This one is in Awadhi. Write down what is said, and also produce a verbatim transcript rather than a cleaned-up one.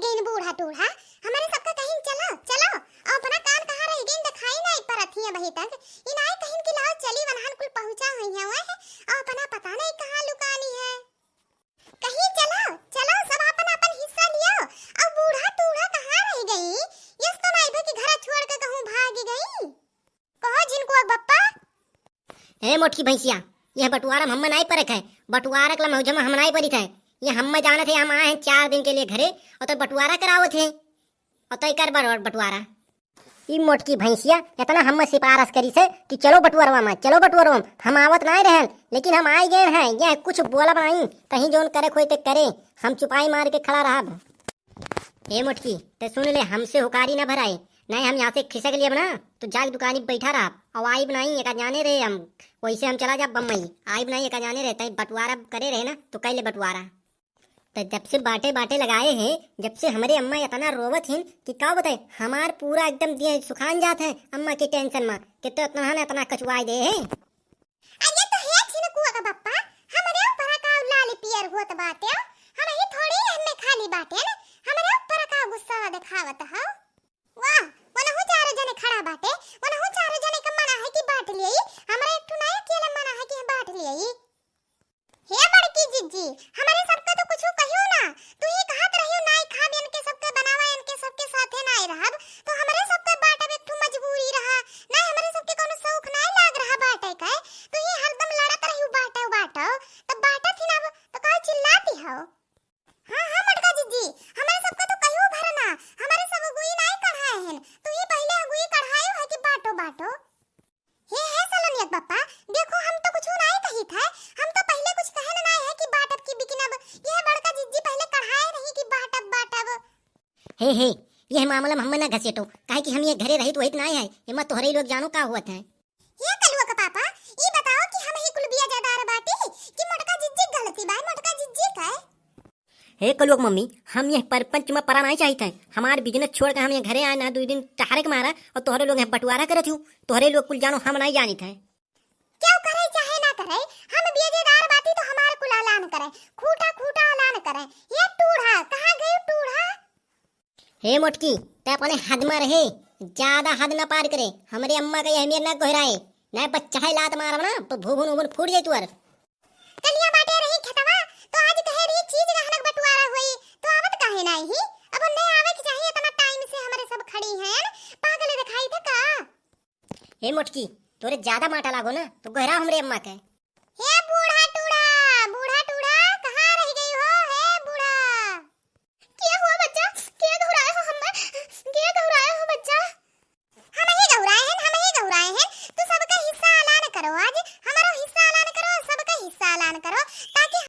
गइन बूढ़ा टूढ़ा, हमरे सबका कहिन चलो, चलो, अउ अपना कान कहाँ रहि गइन, देखाई नाहीं परत ही अबहीं तक। ई नाहीं कहिन कि लाओ चली, वनहन कुल पहुँचा हुइहैं, अउ अपना पता नाहीं कहाँ लुकानी है। कहिन चलो, चलो, सब आपन आपन हिस्सा लियो, अउ बूढ़ा टूढ़ा कहाँ रहि गई? यस तो नाहीं भा कि घरा छोड़ के कहूँ भागि गई। कहो झिनकुआ बप्पा। ए मोटकी भैंसिया, यह बटुआरा में हम्मे नाहीं परक है, बटुआरा के लमौजा में हम नाहीं परित है। ये हम्मे जानत है, हम आए हैं चार दिन के लिए घरे, अउ तैं बटुआरा करावत है, अउ तैं कर बड़-, बड़-, बटुआरा। ई मोटकी भैंसिया इतना हम्मे सिफारिश करिस है कि चलो बटुअरवा में, चलो बटुअरवा में। हम आवत नाहीं रहेन, लेकिन हम आइ गए हैं। यह कुछ बोलब नाहीं, कहीं जौन करे कोई ते करे, हम चुपाई मार के खड़ा रहब। ए मोटकी, ते सुन ले, हमसे हुकारी न भराए, नाहीं हम यहाँ से खिसक लियब ना, तो जाके दुकानी पे बैठा रहब, अउ आइब नाहीं, एका जाने रहे हम, वैसे हम चला जाब बम्बई, आइब नाहीं, एका जाने रहे, तैं बटुआरा करे रहे ना, तो कइ ले बटुआरा। तो जब से बाटे बाटे लगाए हैं, जब से हमरे अम्मा इतना रोवत हिन कि का बताए, हमार पूरा एकदम देह सुखान जात है अम्मा की tension में, कि तो इतना न इतना कचुआए दे है। अरे तो हे झिनकुआ का बप्पा, हमरे ऊपर का लाल पियर होत बाटे, हम ही थोड़ी हमें खाली बाटे न, हमरे ऊपर का गुस्सा देखावत हो। वाह, वनहु चारो जने खड़ा बाटे, वनहु चारो जने का मना है कि बाँट लेई, हमरा एक ठो नाहीं अकेले मना है कि बाँट लेई। हे बड़की जिज्जी, हमरे सबका तो कुछ कहियो ना, तू ही कहत रहियो नाहीं खाब, इनके सबके बनावा, इनके सबके साथे नाहीं रहब, तो हमरे सबके बाँटब एक ठो मजबूरी रहा, नाहीं हमरे सबके कौनो शौक नाहीं लाग रहा बाँटे के, तू ही हरदम लड़त रहियो बाँटो, बाँटो, तब बाँटत ही ना, तो काहे चिल्लाती हो? हाँ, हाँ, मोटका जिज्जी, हमरे सबका तो कहियो भर ना, हमरे सब अगुई नाहीं कढ़ाए हन, तू ही पहिले अगुई कढ़ायो है कि बाँटो, बाँटो। हे, हे सलोनिया के बप्पा, देखो, हम तो कुछ नाहीं कहित है, हम तो पहिले कुछ कहन नाहीं है कि बाँटब की बिकिनब, यह बड़का जिज्जी पहिले कढ़ाए रही कि बाँटब, बाँटब। हे, हे, यह मामला में हमें ना घसेटो, काहे कि हम ये घरे रहित वहित नाहीं है, एमा तोहरे लोग जानो का होत है। हे कलुआ का पापा, ई बताओ कि हम ही कुल बियाजेदार बाटी कि मोटका जिज्जी गलती बा, मोटका जिज्जी का? हे कलुआ के मम्मी, हम यह परपंच में परा नाहीं चाहित है। हमार business छोड़ के हम यह घरे आए ना, दुइ दिन टहरे के मारा, अउ तोहरे लोग यह बटुआरा करत हो। तोहरे लोग कुल जानो, हम नाहीं जानित है। क्यों करे चाहे ना करे, हम बियाजेदार बाटी तो हमार कुल अलान करे, खूटा खूटा अलान करे। ये टूढ़ा, कहाँ गयो टूढ़ा? हे मोटकी, तैं अपने हद में रहे, ज्यादा हद न पार करे। हमरे अम्मा का यह मेर न गोहराए, न बच्चा है लात मारब ना, तो भूभुन उभुन फूट जाए तुअर। कलिया बाटे रही खेतवा, तो आज कहे रही चीज गहनक बटुआरा होई, तो आवत काहे नाहीं ही? अब उन्हें आवे के चाहिए, इतना time से हमरे सब खड़ी हैं, पागल दिखाई थे का? हे मोटकी, तोरे ज्यादा माटा लागो ना, तो गोहरा हमरे अम्मा के। हे बूढ़ा टूढ़ा, बूढ़ा टूढ़ा, कहाँ रहि गई हो, हे बूढ़ा? के हुआ बच्चा? के घुराए हो हम्मे? के घुराए हो बच्चा? हम ही घुराए हैं, हम ही घुराए हैं। तू सबका हिस्सा अलान करो आज, हमारो हिस्सा अलान करो, सबका हिस्सा अलान करो।